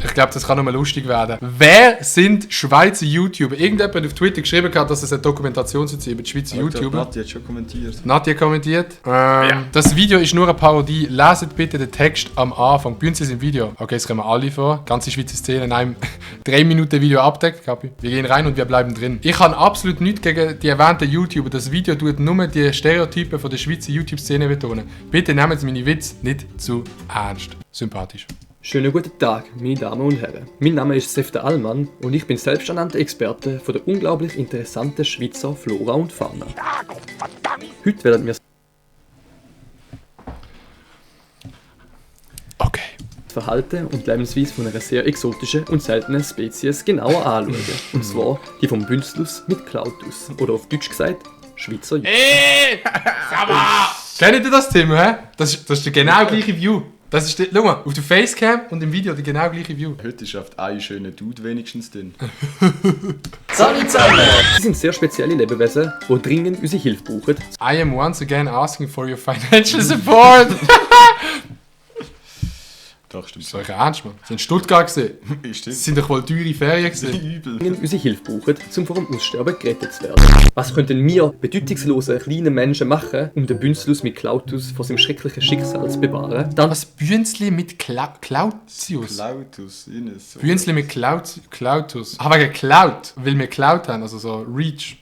Ich glaube, das kann nur mal lustig werden. Wer sind Schweizer YouTuber? Irgendjemand hat auf Twitter geschrieben, dass es eine Dokumentation ist über die Schweizer YouTuber. Nadja hat schon kommentiert. Nadja kommentiert. Das Video ist nur eine Parodie. Leset bitte den Text am Anfang. Bünzli sind Video. Okay, das können wir alle vor. Ganze Schweizer Szene in einem 3 Minuten Video abdeckt. Kapi. Wir gehen rein und wir bleiben drin. Ich habe absolut nichts gegen die erwähnten YouTuber. Das Video tut nur die Stereotypen von der Schweizer YouTube-Szene betonen. Bitte nehmen Sie meine Witze nicht zu ernst. Sympathisch. Schönen guten Tag, meine Damen und Herren. Mein Name ist Sefta Allmann und ich bin selbsternannter Experte von der unglaublich interessanten Schweizer Flora und Fauna. Heute werden wir das Verhalten und Lebensweise von einer sehr exotischen und seltenen Spezies genauer anschauen. Und zwar die vom Bünzlus mit Clautus. Oder auf Deutsch gesagt, Schweizer Jux. Hey! Kennt ihr das Thema, hä? Das ist der genau gleiche View. Das ist schau mal, auf der Facecam und im Video der genau gleiche View. Heute schafft ein schöner Dude wenigstens drin. Salut zusammen! Sie sind sehr spezielle Lebewesen, die dringend unsere Hilfe brauchen. I am once again asking for your financial support. Doch, stimmt. Soll ich ernst, Mann? Sie sind in Stuttgart gesehen. Stimmt. Das sind doch wohl teure Ferien gesehen. Übel. Dringend unsere Hilfe brauchen, um vor dem Aussterben gerettet zu werden. Was könnten wir, bedeutungslose kleine Menschen, machen, um den Bünzlus mit Clautus vor seinem schrecklichen Schicksal zu bewahren? Dann Was Bünzli mit Clautius? Clautus, Ines. Bünzli mit Clautus. Ah, wegen Cloud, weil wir Cloud haben, also so Reach.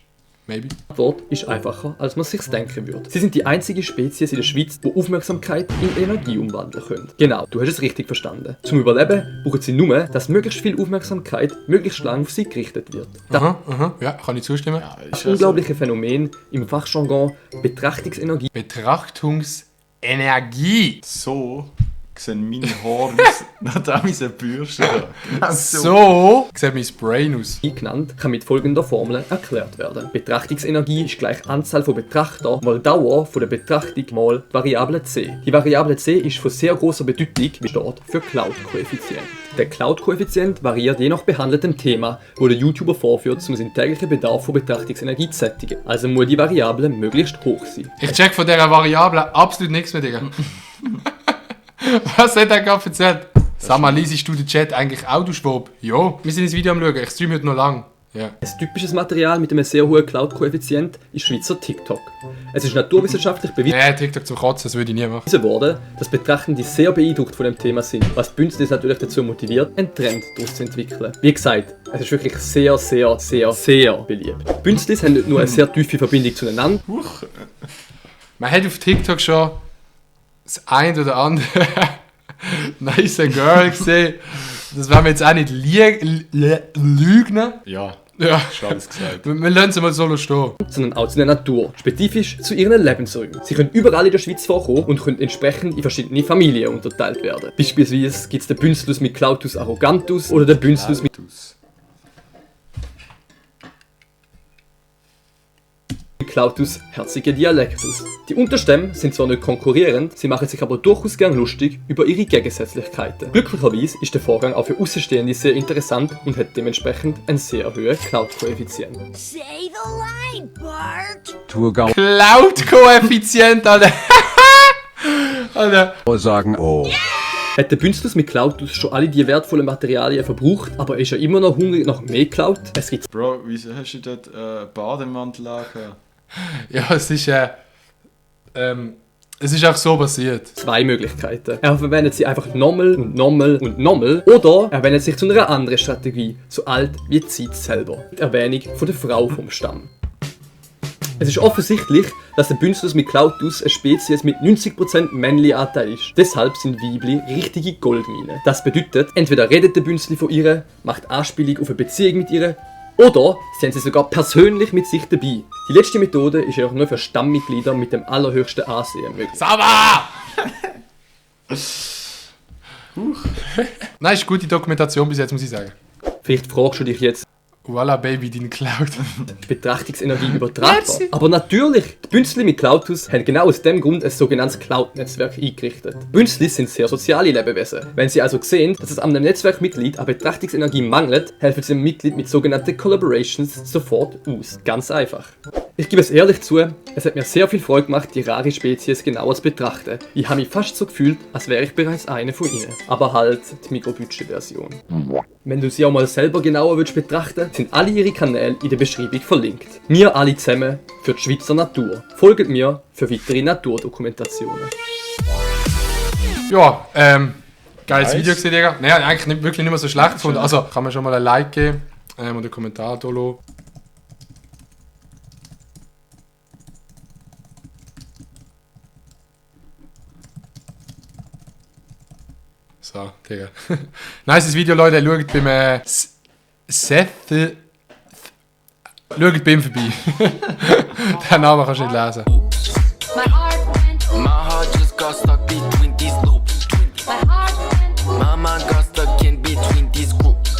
Maybe. die Antwort ist einfacher, als man sich denken würde. Sie sind die einzige Spezies in der Schweiz, die Aufmerksamkeit in Energie umwandeln können. Genau, du hast es richtig verstanden. Zum Überleben brauchen sie nur, dass möglichst viel Aufmerksamkeit möglichst lang auf sie gerichtet wird. Das Aha. Ja, kann ich zustimmen. Ja, ist das ja unglaubliche Phänomen im Fachjargon Betrachtungsenergie Betrachtungsenergie. so sehen meine Haare aus, nachdem ich eine Bürste habe. Genau So sieht mein Brain aus. genannt, kann mit folgender Formel erklärt werden. Betrachtungsenergie ist gleich Anzahl von Betrachter mal Dauer von der Betrachtung mal die Variable c. Die Variable c ist von sehr großer Bedeutung, wie steht für Cloud-Koeffizient. Der Cloud-Koeffizient variiert je nach behandeltem Thema, wo der YouTuber vorführt, um seinen täglichen Bedarf von Betrachtungsenergie zu sättigen. Also muss die Variable möglichst hoch sein. Ich check von dieser Variable absolut nichts mehr, Digga. Was hat er gerade erzählt? Sag mal, liest du den Chat eigentlich auch, du Schwab? Ja. Wir sind ins Video am schauen, ich streame heute noch lang. Ja. Ein typisches Material mit einem sehr hohen Cloud-Koeffizient ist Schweizer TikTok. Es ist naturwissenschaftlich bewiesen TikTok zum Kotzen, das würde ich nie machen. worden, dass Betrachtende sehr beeindruckt von dem Thema sind, was Bünzlis natürlich dazu motiviert, einen Trend daraus zu entwickeln. Wie gesagt, es ist wirklich sehr, sehr, sehr, sehr beliebt. Bünzlis haben nicht nur eine sehr tiefe Verbindung zueinander, Man hat auf TikTok schon das ein oder andere nice Girl gesehen. Das werden wir jetzt auch nicht lügen. Ja, Ja. ist alles gesagt. Wir lassen sie mal so stehen. sondern auch zu der Natur, spezifisch zu ihren Lebensräumen. Sie können überall in der Schweiz vorkommen und können entsprechend in verschiedene Familien unterteilt werden. Beispielsweise gibt es den Bünzlus mit Clautus arrogantus oder den Bünzlus mit Clautus herzige Dialectus. Die Unterstämme sind zwar nicht konkurrierend, sie machen sich aber durchaus gern lustig über ihre Gegensätzlichkeiten. Glücklicherweise ist der Vorgang auch für Außenstehende sehr interessant und hat dementsprechend einen sehr hohen Cloud-Koeffizient. Say the line, Bart. Cloud-Koeffizient, Alter. Alter. sagen, oh. Hat der Bünzlus mit Clautus schon alle die wertvollen Materialien verbraucht, aber ist er immer noch hungrig nach mehr Cloud? Es gibt Bro, wieso hast du dort Bademantel angehabt? Ja, es ist auch so passiert. zwei Möglichkeiten. Er verwendet sie einfach nochmal und nochmal und nochmal, oder er wendet sich zu einer anderen Strategie, so alt wie die Zeit selber. Die Erwähnung von der Frau vom Stamm. Es ist offensichtlich, dass der Bünzlus mit Clautus eine Spezies mit 90% männlichen Anteil ist. Deshalb sind Weibli richtige Goldminen. Das bedeutet, entweder redet der Bünzli von ihr, macht Anspielung auf eine Beziehung mit ihr, oder sie haben sie sogar persönlich mit sich dabei. Die letzte Methode ist jedoch nur für Stammmitglieder mit dem allerhöchsten Ansehen möglich. Sauber! Nein, ist eine gute Dokumentation bis jetzt, muss ich sagen. Vielleicht fragst du dich jetzt, Voila, Baby, deine Cloud. Betrachtungsenergie übertragbar. Aber natürlich, die Bünzli mit Cloudhus haben genau aus dem Grund ein sogenanntes Cloud-Netzwerk eingerichtet. Bünzli sind sehr soziale Lebewesen. Wenn sie also sehen, dass es an einem Netzwerkmitglied an Betrachtungsenergie mangelt, helfen sie dem Mitglied mit sogenannten Collaborations sofort aus. Ganz einfach. Ich gebe es ehrlich zu, es hat mir sehr viel Freude gemacht, die rare Spezies genauer zu betrachten. Ich habe mich fast so gefühlt, als wäre ich bereits eine von ihnen. Aber halt die Mikrobudget-Version. Wenn du sie auch mal selber genauer willst betrachten, sind alle ihre Kanäle in der Beschreibung verlinkt. Wir alle zusammen für die Schweizer Natur. Folgt mir für weitere Naturdokumentationen. Ja, geiles Nice. Video gesehen, Digga. Naja, eigentlich wirklich nicht mehr so schlecht gefunden. Also, kann man schon mal ein Like geben und einen Kommentar da lassen. So, Digga. Nice Video, Leute. Schaut beim Seth. Schaut bei ihm vorbei. Den Namen kannst du nicht lesen. My heart went.